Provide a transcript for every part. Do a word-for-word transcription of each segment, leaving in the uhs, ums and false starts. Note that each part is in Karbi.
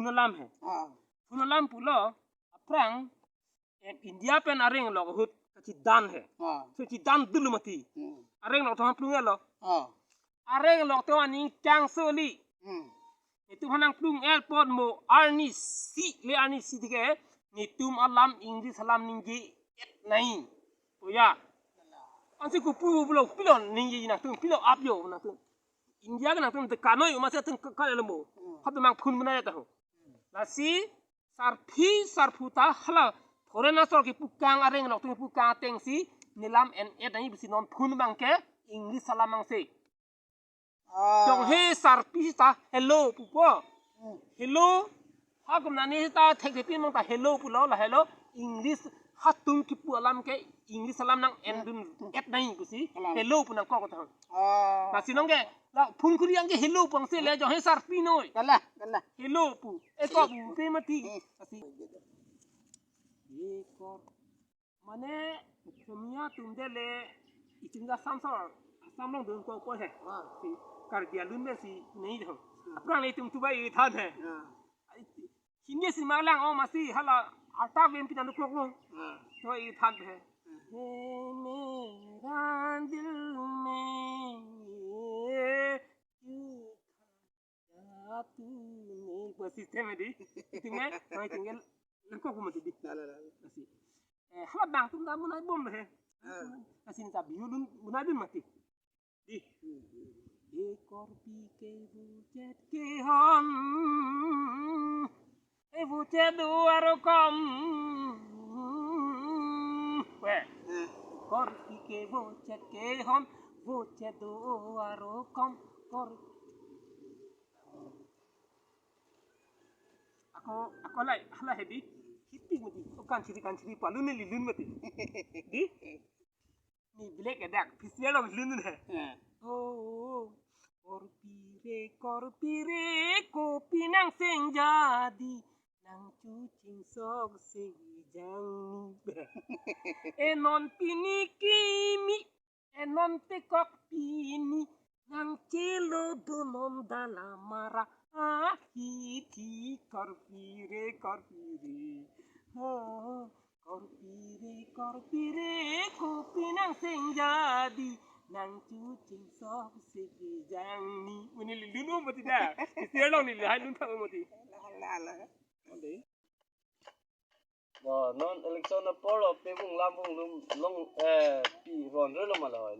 Alam he. Ah. Phun alam pulo, aphrang, eh, India pen areng along ahut kachidan he. Ah. So chidan dulu mati. Hmm. Areng along thang plung lo. Ah. Areng along to aning chang soli. Hmm. Netum hanang plung el pon mo arnisi le arnisi tike. Netum alam English alam ningje-et nai. Oh ya. Ansi kopu pulo pilo ningje nangtum pilo ap yo nangtum. India ke nangtum te kanoi ma se tum ka le mo. Hmm. Hat mang phun mena ya tahu. Lasi sarpi sarpo ta hala foreign asor kepukang areng along tum kepukang atengsi nelam en-et nai pusi non phun abang ke English alam angse. Ah. Jong he sarpi ta hello pupo. Hmm. Hello. Ha kum nani ta thek thepin mang ta hello pulo la hello. English hatung kipu alam ke English alam nang endun et nai pusi. Alam. Hello pu nangkok ta. Ah. Lasi non ke la phun kuri angke hello pu angse le jong he sarpi noi. Kalah, kalah. Hello pu. Eko pupe mati. Hmm. Lasi. Ekor. Mane, Somia atum dele, ichingga Assam sor, Assam along dun ko ko he. Ah. Si Karbi alun be si nei do. Ah. Aphrang le itum tubai ithan he. Ah. Ai, Hindi si malang o masi hala arta vem kita nukok lo. Ah. To ithan he. Ah. He mera dil mein ye tu tha, tu ne, bas system he di. Itum he, nang itum ke nangkok mati di. La, la, la. Lasi. Eh, hala bang atum ta munai bom he. Ah. Lasi ta biu dun munai dun mati. Di. Ekor pi ke vuchet ke hon. E vuchet do arokom. We. Hmm. Ekor pi ke vuchet ke hon. Vuchet do arokom. Kor Ako, ako lai, hala he di. Hitik mati. O kan chiri, kan chiri, palu ne lilun mati. Di? Ni bilek edak, pisial lo lilun he. Ya. Oh, korpi re, korpi re, kopi nang seng jadi, nang chuching sok sejang ni. E non pini kimi, e non tekok pini, nang chelo do non dalamara. Ah, hi thi, korpi re, korpi re. Oh, korpi re, korpi re, kopi nang seng jadi, nang chuching sok sejang ni. Uni lilun mati da. Isi along ni lihai lun thak mati. Ala, ala. Ade. Bo, non election apor lo pevung lam vung lum long, eh, pi ron re lo ma lo, eh,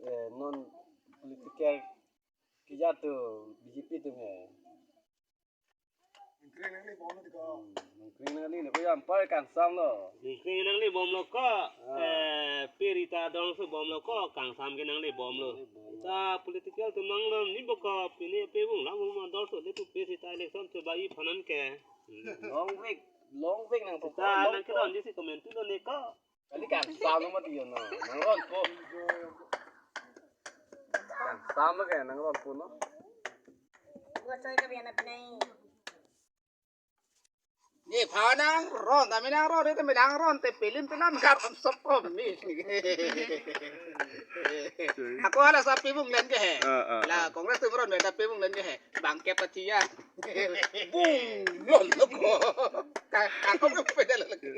eh, non political keja tu B J P tu he. Ningkring nangli bom lo di ko. Hmm, ningkring nangli ne ko jam par kangsam lo. Ningkring nangli bom lo ko, ah, eh, pe rita dong su bom lo ko, kangsam ke nangli bom lo. Nangli bom lo. Ta political tu nang lo ni bo ko, pini pevung lam vung ma dor so le tu pe sita election tu ba i phanan ke. Long week, long week nang ta pokok, long nang ke pokok. Don di si comment tu lo ne ko. Kali kangsam lo mati yo no. Nang ronpo. Kangsam lo ke nang ronpo no. Gua soy ka biana pinai. Ni pha nang ron, ta mi nang ron, ta mi nang ron, te pilim pilam kar om sop om mi. Ako hala sa pevung len ke he. Ah, ah, la ah. Congress tu ron, ta pevung len ke he. Bang ke patia. Bung lon lo ko. Ka, ako ke pedal lagi.